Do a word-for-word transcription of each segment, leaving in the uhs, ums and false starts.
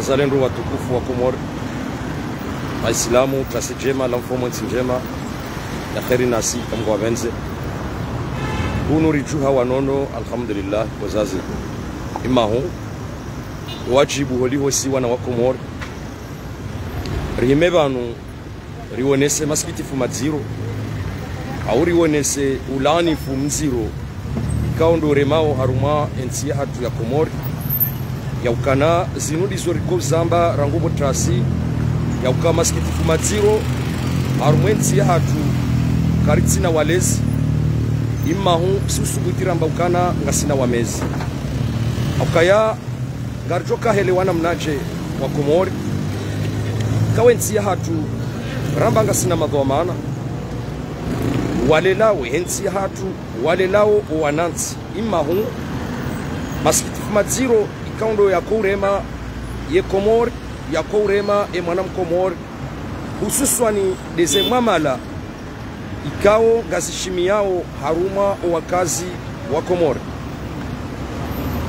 Wazalendo watukufu wa Komori, Waislamu, ntasi ndjema, la mfumo ntsi ndjema, ya kheri nasi, kamgwa benze. Hunu ridjuha wanono, alhamdulillah, wazazi. Imahu, wadjibu holiho si wana wa Komori. Rihime pvanu, rionese masikitifu madziro, au rionese ulaanifu mdziro, ikao ndo uremao harumwa entsi yahatru ya Komori, yaukana zinu ndizo riko zamba rangu pvo ntasi, yauka masikitifu madziro, harumwa entsi yahatru, karitsina walezi, imahu, si usubuti ramba ukana ngasina wamezi. Haukaya, ngaridjo kahelewana mnadje wa Komori. Ikao entsi yahatru, ramba ngasina madhwamana. Walelao entsi yahatru, walelao owanantsi. Imahu, masikitifu madziro, ikao ndo yako urema ye Komori, yako urema e mwana Mkomori. Hususwani ndeze mwamala, ikao ngazishimiyao harumwa owakazi wa Komori.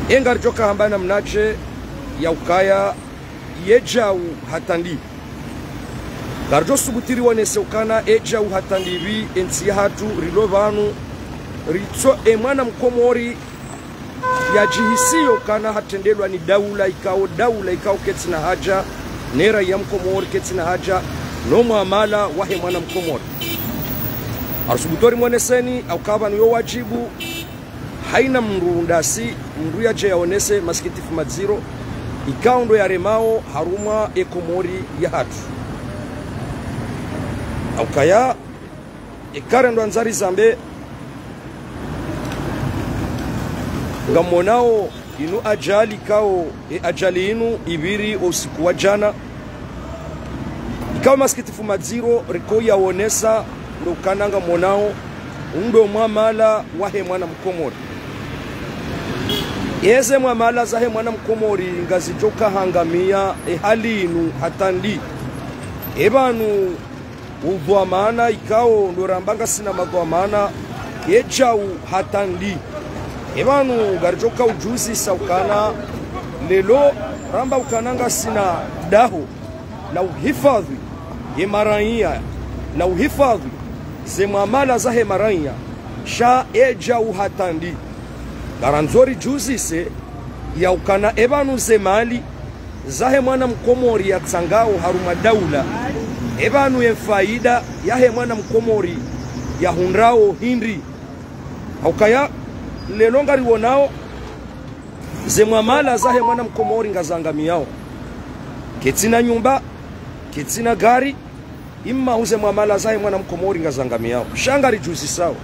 E ngaridjo kahamba namnadje yaukaya yedjau hata ndi. Ngaridjo subuti rionese ukana edjau hata ndi pvi entsi yahatru rilo pvanu ritso e mwana Mkomori yadjihisiyo ukana hatrendelwa ni daula ikao, daula ikao ketsina haja, ne raiya Mkomori ketsina haja, no mwamala wahe mwana Mkomori. Arisubutu rimwoneseni, hauka pvanu yo wadjibu, haina mndru ndasi, mndru yadje yaonese masikitifu madziro, ikao ndo yaremao harumwa e Komori yahatru. Haukaya, eka rendo andza rizambe, ngamwonao inu ajali ikao, e ajali inu ipviri o usiku wa djana. Ikao masikitifu madziro riko yaonesa ndo ukana ngamwonao, undo mwamala wahe mwana Mkomori. Eze mwamala zahe mwana Mkomori ngazidjo kahangamia e hali inu hata ndi. E pvanu udhwamana ikao ndo ramba ngasina madhwamana, yedjau hata ndi. E pvanu ngaridjo kaudjuzisa ukana leo ramba ukana ngasina daho la uhifadhwi ye maraiya, la uhifadhwi ze mwamala zahe maraiya, sha edjau hata ndi. Ngarandzo ridjuzise yaukana e pvanu ze mali zahe mwana Mkomori yatsangao harumwa daula, e pvanu ye faida yahe mwana Mkomori yahundrao hindri. Haukaya leo ngarionao ze mwamala zahe mwana Mkomori ngazangamiyao. Ketsina nyumba, ketsina gari, imahu ze mwamala zahe mwana Mkomori ngazangamiyao. Sha ngaridjuzisao.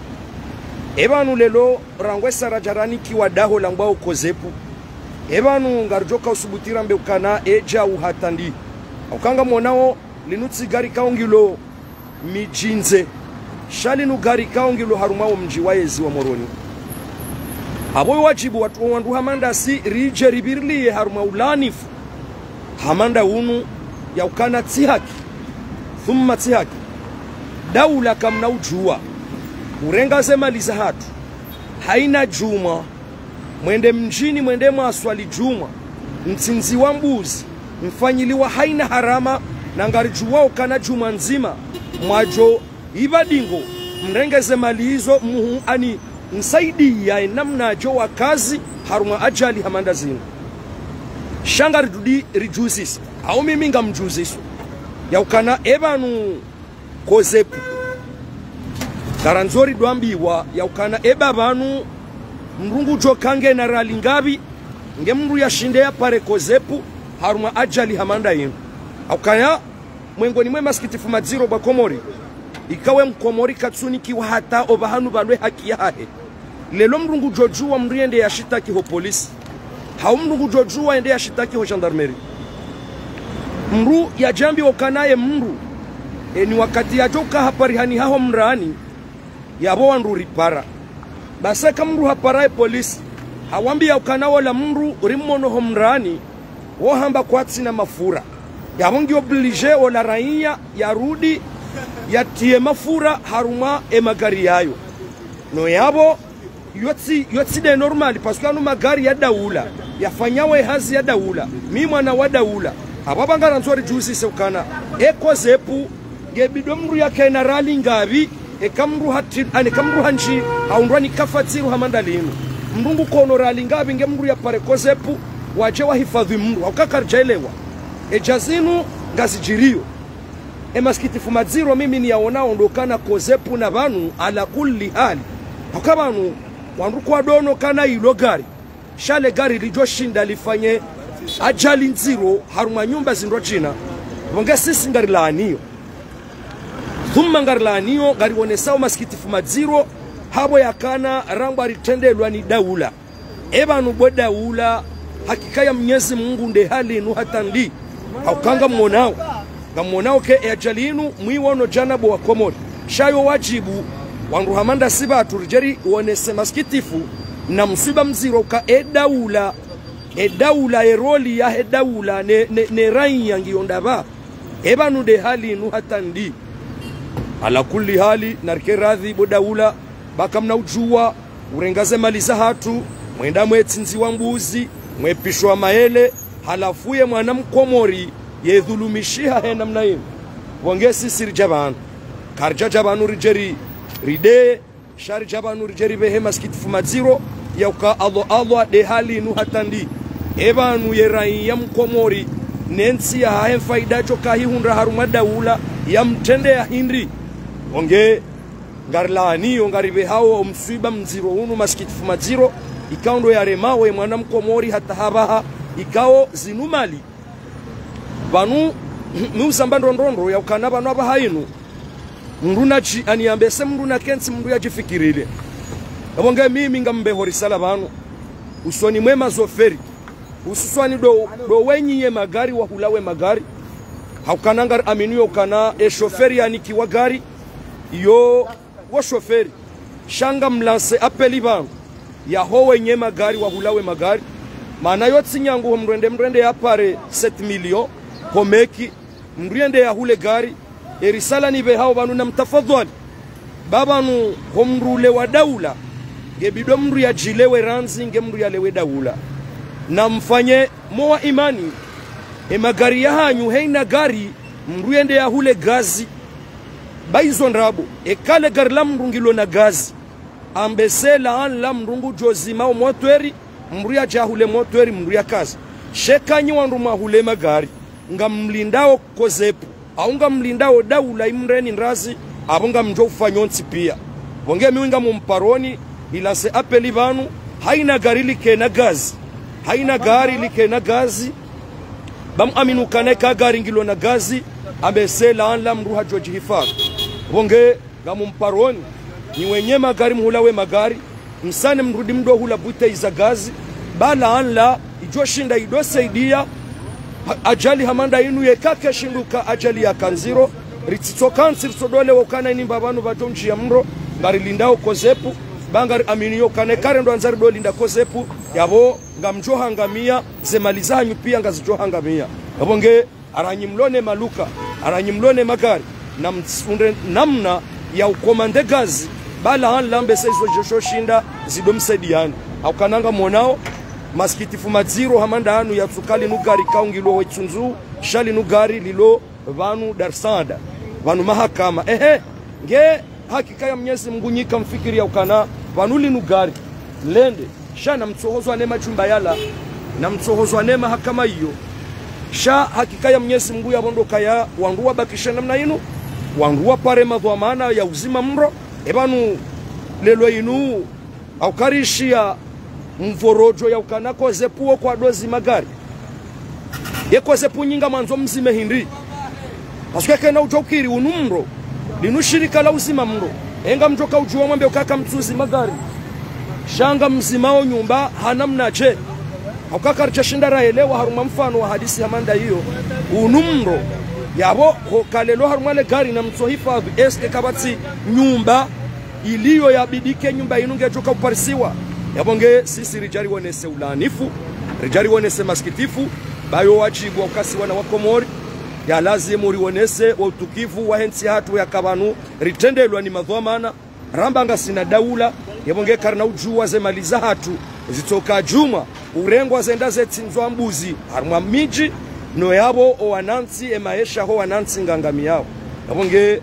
E pvanu leo rangu esa radja ranikiwa daho langwao COSEP. E pvanu ngaridjo kausubuti rambe ukana edjau hata ndi. Hauka ngamwonao linu tsi gari ikao ngilo midjini, sha linu gari ikao ngilo harumwa o mdji wa yezi wa Moroni. Apvo yo wadjibu watru wandru hama ndasi ridje ripvirilie harumwa ulaanifu hama nda unu yaukana tsi haki, thumma tsi haki. Daula kamna udjuwa urenga ze mali zahatru. Haina djumwa, mwende mdjini, mwende mwaswali djumwa, mtsindziwa mbuzi, mfanyiliwa haina harama, na ngaridjuwao ukana djumwa ndzima mwadjo ipva dingo, mrenge ze mali izo muhu ani msaidiya enamnadjo wakazi harumwa ajali hama nda zinu. Sha ngaridjo ridjuzise, au mimi ngamdjuziso, yaukana e pvanu COSEP. Ngarandzo ridjwambiwa yaukana e pvanu mndru ngudjo kangena rali ngapvi, nge mndru yashinde yapare COSEP harumwa ajali hama nda yinu. Haukaya mwengoni mwe masikitifu madziro pvwa Komori, ikao e Mkomori katsunikiwa hata opvahanu pvalwe haki yahahe. Leo mndru ngudjo djuwa mndru yende yashitaki ho polisi, hau mndru ngudjo djuwa yende yashitaki ho gendarmerie. Mndru yadjambiwa ukana ye mndru, eni wakati yadjo uka haparihaniha ho mrani, yapvo wandru ripara. Basi eka mndru hapara ye polisi, hawambiya ukana wola mndru rimwono ho mrani, wo hamba kwatsina mafura. Yapvo ngi obligé ola raiya yarudi yatiye mafura harumwa e magari yayo. No yapvo, yo tsi, yo tsi nde normal, parce que yanu magari ya daula. yafanyao ye hazi ya daula, mi mwana wa daula. Apvo pvanga randzo ridjuzise ukana, e COSEP, nge bidi mndru yakena riali ngapvi, eka mndru hatri-, ani eka mndru handji, haundrwa ni kafa tsiru hama nda linu. Mndru ngukono riali ngapvi nge mndru yapare COSEP, wadje wahifadhwi mndru, hauka karidjaelewa. Edja zinu ngazidjiriyo. E masikitifu madziro mimi niyaonao ndo ukana COSEP na pvanu ala kulli hali. Hauka pvanu, wandru kwadjono kana ilo gari. Sha le gari lidjoshinda lifanye ajali ndziro harumwa nyumba zindrwadjina. Pvo nge sisi ngarilaaniyo. Thumma ngarilaaniyo, ngarionesao masikitifu madziro, hapvo yakana rangu aritrendelwa ni daula. E pvanu bo daula, hakika ya Mnyezi Mungu nde hali inu hata ndi. Hauka ngamwonao. Ngamwonao ke e ajali inu, mwiwono djana bo wa Komori. Sha yo wadjibu, wandru hama nda si pvatru ridje rionese masikitifu, na mswiba mdziro uka e daula, e daula, e roli yahe daula, ne, ne, ne raiya ngiyo ndapvi. E pvanu nde hali inu hata ndi. Ala kulli hali, narike radhi bo daula, ba kamna udjuwa, urenga ze mali zahatru, mwenda mwetsindziwa mbuzi, mwepvishwa maele, halafu ye mwana mkomori, yedhulumishiha he namna inu. Pvo nge sisi ridja pvanu. Karidjadja pvanu ridje ri, rideye, sha ridja pvanu ridje ripvehe masikitifu madziro, ya uka Allah Allah nde hali inu hata ndi. E pvanu ye raiya mkomori, ne ntsi yahahe mfaida djo kahihundra harumwa daula, yamtrendeya hindri. Pvo nge ngarilaaniyo, ngaripvehao o mswiba mdziro unu masikitifu madziro, ikao ndo yaremao ye mwana mkomori hata hapvaha, ikao zinu mali. Pvanu, mi uzamba ndrongoo ndro ya ukana pvanu apvaha inu. Mndru nadji, ani yambe se mndru nakentsi mndru yadjifikirile. Apvo nge mimi ngambeho risala pvanu. Usoni mwe mazoferi. Hususwani ndo, ndo wenyi ye magari wahula we magari. Haukana ngariaminio ukana e shoferi yanikiwa gari. Yo wo shoferi. Sha ngamlance appel pvanu. Yaho wenye magari wahula we magari. Mana yo tsi nyangu ho mndru ende mndru ende yapare sept millions. Ho meki. Mndru yende yahule gari. E risala nipvehao pvanu na mtafadhwali. Ba pvanu ho mndru ule wa daula. Nge bidi mndru yadjilewe randzi nge mndru yalewe daula. Na mfanye mo wa imani. E magari yahanyu heina gari mndru yende yahule gazi. Ba izo ndrabo. Eka le gari la mndru ngilo na gazi. Ambe se laani la mndru ngudjozima o motweri, mndru yadje yahule motweri, mndru yakaze. Sha eka nyi wandru mwahule magari, ngamlindao COSEP, au ngamlindao daula imreni ndrazi, apvo ngamdjo ufanya ontsi pia. Pvo nge mi ngamumparoni, nilance appel pvanu, haina gari likena gazi. Haina gari likena gazi, ba muamini ukana eka gari ngilo na gazi, ambe se laani la mndru hadjodjihifadhwi. Pvo nge ngamumparoni, nyi wenye magari muhula we magari, msane mrudi mdo hula bouteille za gazi, ba laani la idjoshinda idosaidia, ha-, ajali hama nda inu yeka keshindru ka ajali yaka ndziro, ritsitsoka ntsi ritsodolewa ukana ini mba pvanu pvadjo mdjiya mro, ngarilindao COSEP, ba ngariaminio ukana eka rendo andza ridolinda COSEP, yapvo ngamdjo hangamia, ze mali zahanyu pia ngazidjo hangamia. Yapvo nge, ara nyi mlo ne maluka, ara nyi mlo ne magari, na mtsunde namna ya ukomande gazi, ba laani la mbe se izo djoshinda zido msaidiani. Haukana ngamwonao, masikitifu madziro hama nda anu yatsuka linu gari kaungilo ho Itsundzu, sha linu gari lilo pvanu Dar Saada, pvanu mahakama. Ehe, nge hakika ya Mnyezi Mungu nyi kamfikiri ya ukana, pvanu linu gari lende. Sha na mtsohozwa ne majumba yala, na mtsohozwa ne mahakama iyo. Sha hakika ya Mnyezi Mungu yapvo ndo kaya wandru wabakishe namna inu, wandru wapare madhwamana ya uzima mro, e pvanu lelo inu, hauka rishiya mvorodjo ya ukana COSEP wo kwadozima gari. Ye COSEP nyi ngamwandzo mzime hindri. Parce que kena udjo ukiri unu mro. Linu shirika la uzima mro. Enga mdjoka udjuwa mwambe uka kamtsuzima gari. Sha ngamzimao nyumba ha namna dje. Hauka karidjashinda raelewa harumwa mfano wa hadisi hama nda iyo. Unu mro. Yapvo, hoka lelo harumwa le gari na mtsohifadhwi, est-ce que kapvatsi nyumba iliyo yabidi ke nyumba inu ngedjoka uparisiwa. Yapvo nge sisi ridja rionese ulaanifu, ridja rionese masikitifu, ba yo wadjibu wa ukasi wana wa Komori, ya lazimu rionese wa utukivu wahe ntsi yahatru yaka pvanu, ritrendelwa ni madhwamana, ramba ngasina daula, yapvo nge karina udjuwa ze mali zahatru, zitsoka djumwa, urengwa zenda zetsindzwa mbuzi, harumwa midji, no yapvo owanantsi, emaesha ho wanantsi ngangamiyao. Yapvo nge,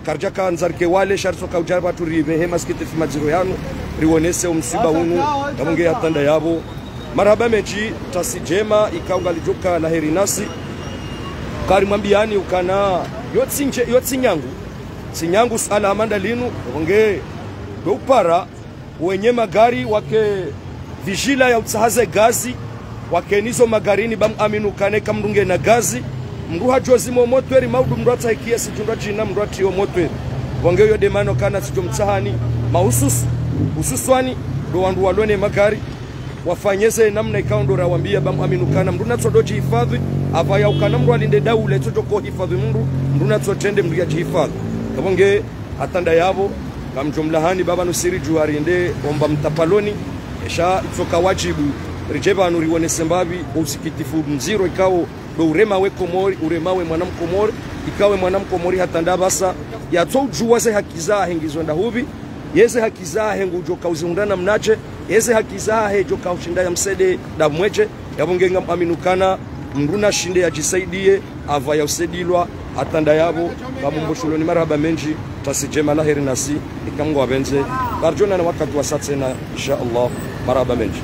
karidjaka ndzarike wale, sha ritsoka udja pvatsu ripvehe masikitifu madziro yanu, riwonese omsiba unu, yapvo nge hatanda yapvo. Marahaba mendji, tasi djema, ikao ngalidjoka laheri nasi. Karimwambiyani ukana, yo tsi ndje, yo tsi nyangu. Tsi nyangu suala hama nda linu, yapvo nge, ndo upara, wenye magari wake vigila ya utsaha ze gazi, wakenizo magarini ba muaminu ukana eka mndru ngena gazi, mndru hadjozima omotweri, maudu mndru atsahikia sidjundra djina mndru atriyo omotweri. Yapvo nge yo demana ukana tsidjo mtsahani, mahususu, hususwani, ndo wandru walone magari, wafanye ze namna ikao ndo rawambiya ba muaminu ukana mndru natsodo djihifadhwi, apvaya ukana mndru alinde daula itsodjo kohifadhwi mndru, mndru natsotrende mndru yadjihifadhwi. Yapvo nge, hatanda yapvo, ngamdjo mlahani ba pvanu siri djuwa rinde omba mtapaloni, esha itsoka wadjibu, ridje pvanu riwonese mbapvi, ousikitifu mdziro ikao, ndo urema we Komori, urema we mwana Mkomori, ikao we mwana Mkomori hatanda pvasa, yatso udjuwa ze haki zahe ngizo nda hupvi, yeze haki zahe ngudjoka uzihundra namnadje, yeze haki zahe djoka ushinda yamsaidie nda mwedje, yapvo nge ngamwaminu ukana, mndru nashinde yadjisaidie, apvaya usaidilwa, hatanda yapvo, ngamumboshuloni marahaba mendji, tasi djema laheri nasi, ika Mngu wapvendze, karidjonana wakati wasa tsena, insha Allah, marahaba mendji.